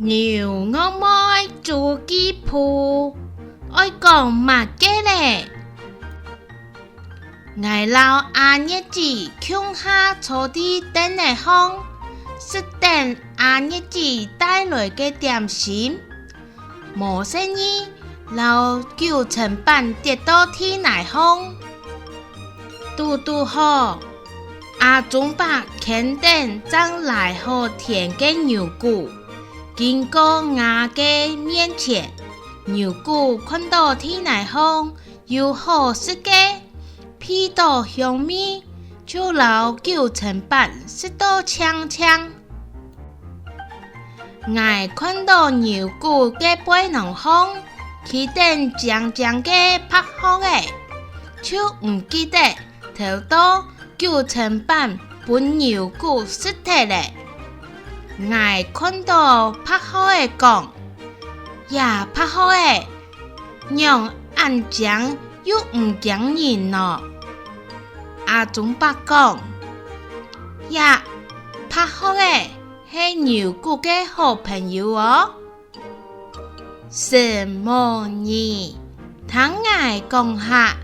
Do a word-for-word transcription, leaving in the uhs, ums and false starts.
牛戇妹週記簿，愛講麼个咧？𠊎摎阿月姊共下坐在凳仔項，食等阿月姊帶來个點心。 無細義摎九層粄跌到地泥項。堵堵好，阿忠伯牽等正犁好田个牛牯，經過吾个面前。牛牯看到地泥項有好食个，鼻到香味，就摎九層粄食到淨淨。 𠊎看到牛牯个背囊項，企等靚靚个白鶴仔，就毋記得偷到九層粄分牛牯食忒咧。𠊎看到白鶴仔講：「這白鶴仔， 仰恁靚又毋驚人呢？」阿忠伯講：「呀，白鶴仔係牛牯个好朋友哦。」承蒙你，聽𠊎講下，